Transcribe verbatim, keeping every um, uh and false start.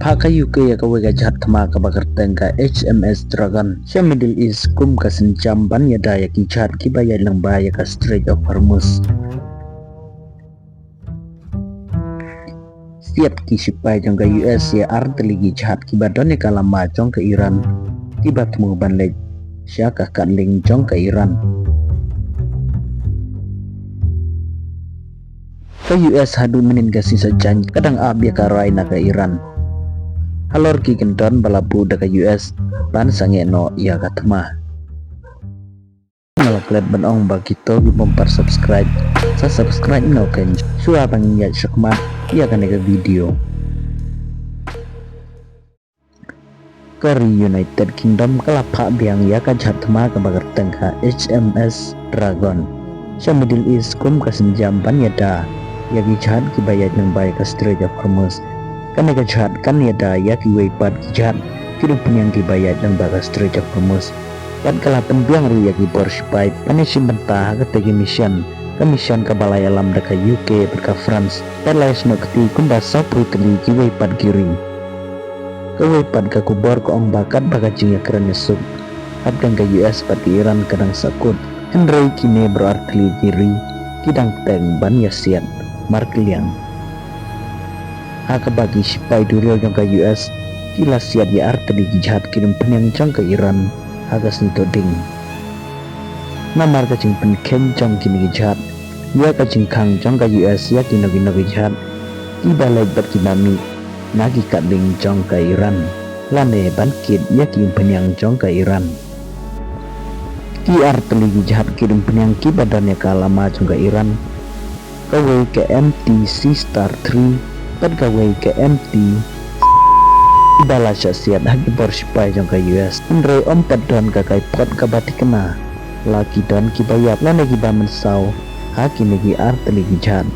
Phah ka U K ïa kawei ka jahaj thma kaba kyrteng ka H M S Dragon sha Middle East kum ka sienjam ban ïada ïa ki jahaj kiba ïaid lyngba ïa ka Strait of Hormuz. Siat ki sipai jong ka U S ïa artylli ki jahaj kiba don ïa ka lama jong ka Iran kiba thmu ban leit sha ka katling jong ka Iran. Ka U S haduh mynnin ka sngi Saitjaiñ ka dang ap ïa ka rai na ka Iran halor ki kyndon ba la buh da ka U S ban sangeh noh ïa ka thma. Nga la klet ban ong ba kito ki bym pat subscribe, sa subscribe noh kein shuwa ba ngin ïaid shakhmat ïa kane ka video. Ka ri United Kingdom ka la phah biang ïa ka jahaj thma kaba kyrteng ka H M S Dragon sha Middle East kum ka sienjam ban ïada ïa ki jahaj kiba ïaid lyngba ïa ka Strait of Hormuz. Kane ka jahaj kan ïada ïa kiwei pat ki jahaj ki umphniang kiba ïaid lyngba ka Strait of Hormuz. Bad ka la pynbiang ruh ïa ki bor sipai ban ïashim bynta ha kata ka mission, ka mission kaba la ïalam da ka U K bad ka France. Bad la ïasnoh kti kumba sawphew tylli kiwei pat ki ri. Kawei pat ka khubor ka ong ba katba ka jingïakren ïasuk hapdeng ka U S bad ka Iran ka dang sahkut, hynrei kine baroh artylli ki ri ki dang teng ban ïasiat markylliang. Ha kaba ki sipai duriaw jong ka U S ki la siat ïa artylli ki jahaj ki umphniang jong ka Iran ha ka sngi Thohdieng. Namar ka jingpynkheiñ jong kine ki jahaj ïa ka jingkhang jong ka U S ïa kino kino ki jahaj kiba leit bad kiba mih na ki katling jong ka Iran lane ban kit ïa ki umphniang jong ka Iran. Ki artylli ki jahaj ki umphniang kiba don ïa ka lama jong ka Iran, kawei ka M T Sea Star three bad kawei ka M T ba la shah siat ha ki bor sipai jong ka U S. Hynrei ym pat don ka kaiphod kaba thikna la ki don kiba ïap lane kiba mynsaw ha kine ki artylli ki jahaj.